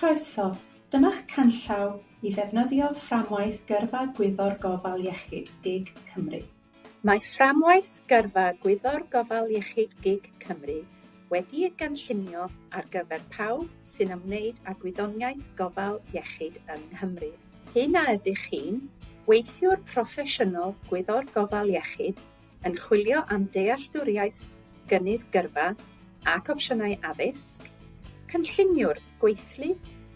Croeso, dyma'ch canllaw i ddefnyddio fframwaith Gyrfa Gwyddor Gofal Iechyd GIG Cymru. Mae fframwaith Gyrfa Gwyddor Gofal Iechyd GIG Cymru wedi ei gynllunio ar gyfer pawb sy'n ymwneud â gwyddoniaeth gofal iechyd yng Nghymru. P'un a ydych chi'n weithiwr proffesiynol gwyddor gofal iechyd yn chwilio am dealltwriaeth gynnydd gyrfa ac opsiynau addysg, cynlluniwr gweithlu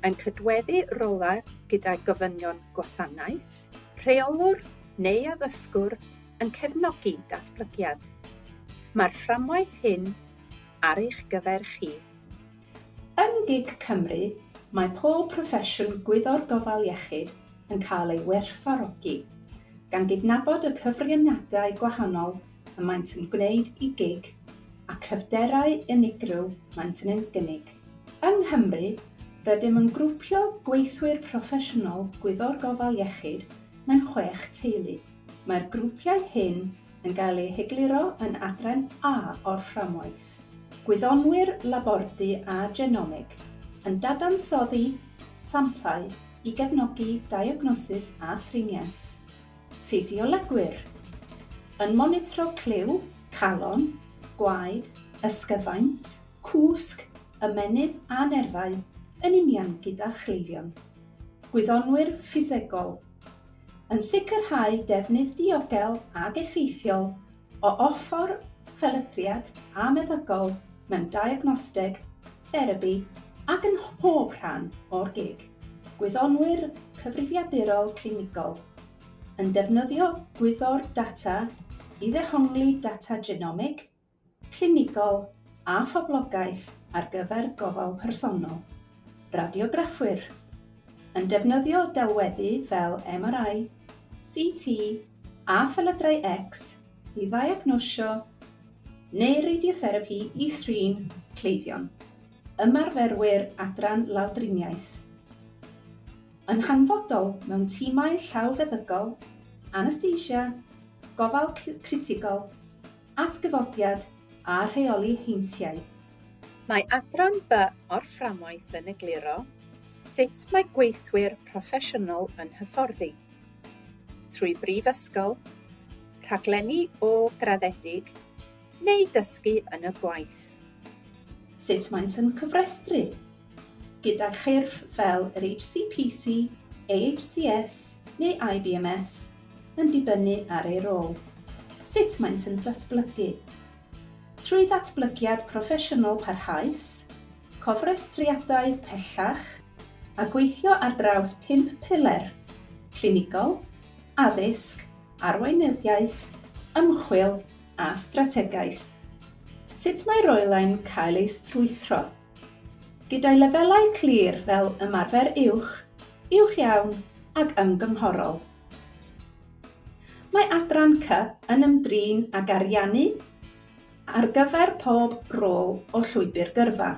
yn cydweddu rolau gyda gofynion gwasanaeth, rheolwr neu addysgwr yn cefnogi datblygiad. Mae'r fframwaith hyn ar eich gyfer chi. Yn GIG Cymru, mae pob proffesiwn gwyddor gofal iechyd yn cael ei werthfawrogi, gan gydnabod y cyfraniadau gwahanol y maent yn gwneud i gig a chryfderau unigryw maent yn ei gynnig. Yng Nghymru, rydym yn grwpio gweithwyr proffesiynol gwyddor gofal iechyd mewn chwech teulu. Mae'r grwpiau hyn yn cael eu hegluro yn adran A o'r fframwaith. Gwyddonwyr labordy a genomeg yn dadansoddi samplau i gefnogi diagnosis a thriniaeth. Ffisiolegwyr yn monitro clyw, calon, gwaed, ysgyfaint, cwsg, ymennydd a nerfau yn union gyda chleifion. Gwyddonwyr ffisegol yn sicrhau defnydd diogel ag effeithiol o offer phelydriad a meddygol mewn diagnosteg, therapi ac yn mhob rhan o'r gig. Gwyddonwyr cyfrifiadurol clinigol yn defnyddio gwyddor data i ddehongli data genomig, clinigol a phoblogaeth ar gyfer gofal personol. Radiograffwyr yn defnyddio delweddu fel MRI, CT a phelydrau X i ddiagnosio neu radiotherapi i thrin cleifion. Ymarferwyr adran lawdriniaeth yn hanfodol mewn timau llawfeddygol, anesthesia, gofal critigol, atgyfodiad a rheoli heintiau. Mae adran B o'r fframwaith yn egluro sut mae gweithwyr proffesiynol yn hyfforddi trwy brifysgol, rhaglenni ôl-graddedig neu dysgu yn y gwaith. Sut maent yn cofrestru gyda chyrff fel yr HCPC, AHCS neu IBMS yn dibynnu ar eu rôl. Sut maent yn datblygu? Trwy ddatblygiad proffesiynol parhaus, cofrestriadau pellach a gweithio ar draws pump piler: clinigol, addysg, arweinyddiaeth, ymchwil a strategaeth. Sut mae rolau'n cael eu strwythuro? Gyda'i lefelau clir fel ymarfer uwch, uwch iawn ac ymgynghorol. Mae adran C yn ymdrin ag ariannu ar gyfer pob rôl o llwybr gyrfa.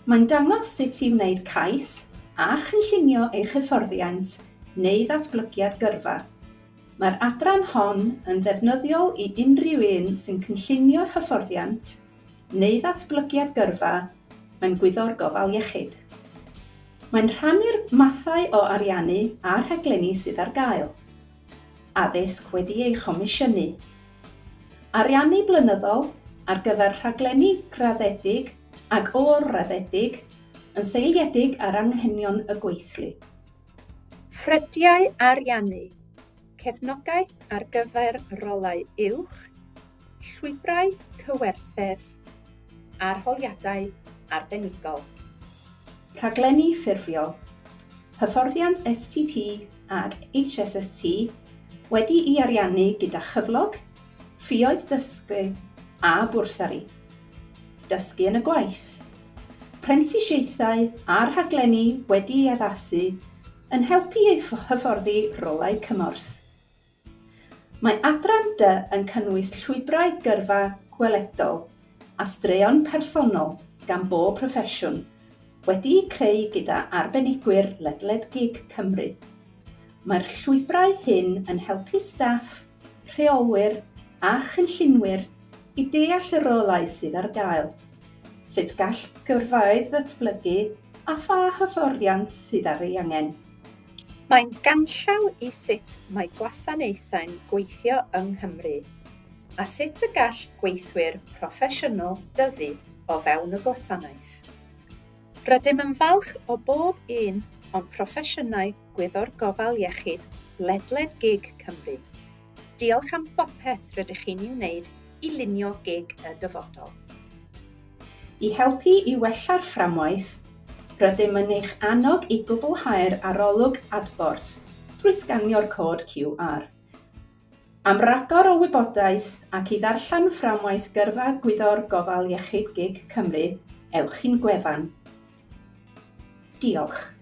Mae'n dangos sut i wneud cais a chynllunio eich hyfforddiant neu ddatblygiad gyrfa. Mae'r adran hon yn ddefnyddiol i unrhyw un sy'n cynllunio hyfforddiant neu ddatblygiad gyrfa mewn gwyddor gofal iechyd. Mae'n rhannu'r mathau o ariannu a rhaglenni sydd ar gael. Addysg wedi ei chomisiynu. Ariannu blynyddol ar gyfer rhaglenni graddedig ac ôl-raddedig yn seiliedig ar anghenion y gweithlu. Ffrydiau ariannu, cefnogaeth ar gyfer rolau uwch, llwybrau cywerthedd, arholiadau arbenigol. Rhaglenni ffurfiol, hyfforddiant STP ac HSST wedi'i ariannu gyda chyflog, ffioedd dysgu a bwrsari. Dysgu yn y gwaith. Prentisiaethau a rhaglenni wedi'i addasu yn helpu i hyfforddi rolau cymorth. Mae adran D yn cynnwys llwybrau gyrfa gweledol a straeon personol gan bob proffesiwn, wedi'u creu gyda arbenigwyr ledled GIG Cymru. Mae'r llwybrau hyn yn helpu staff, rheolwyr a chynllunwyr i deall y rolau sydd ar gael, sut gall gyrfaoedd ddatblygu a pha hyfforddiant sydd ar ei angen. Mae'n ganllaw i sut mae gwasanaethau'n gweithio yng Nghymru a sut y gall gweithwyr proffesiynol dyfu o fewn y gwasanaeth. Rydym yn falch o bob un o'n proffesiynau gwyddor gofal iechyd ledled GIG Cymru. Diolch am bopeth rydych chi'n ei wneud i lunio GIG y dyfodol. I helpu i wella'r fframwaith, rydym yn eich annog i gwblhau'r arolwg adborth drwy sganio'r cod QR. Am ragor o wybodaeth ac i ddarllen fframwaith gyrfa gwyddor gofal iechyd GIG Cymru, ewch i'n gwefan. Diolch.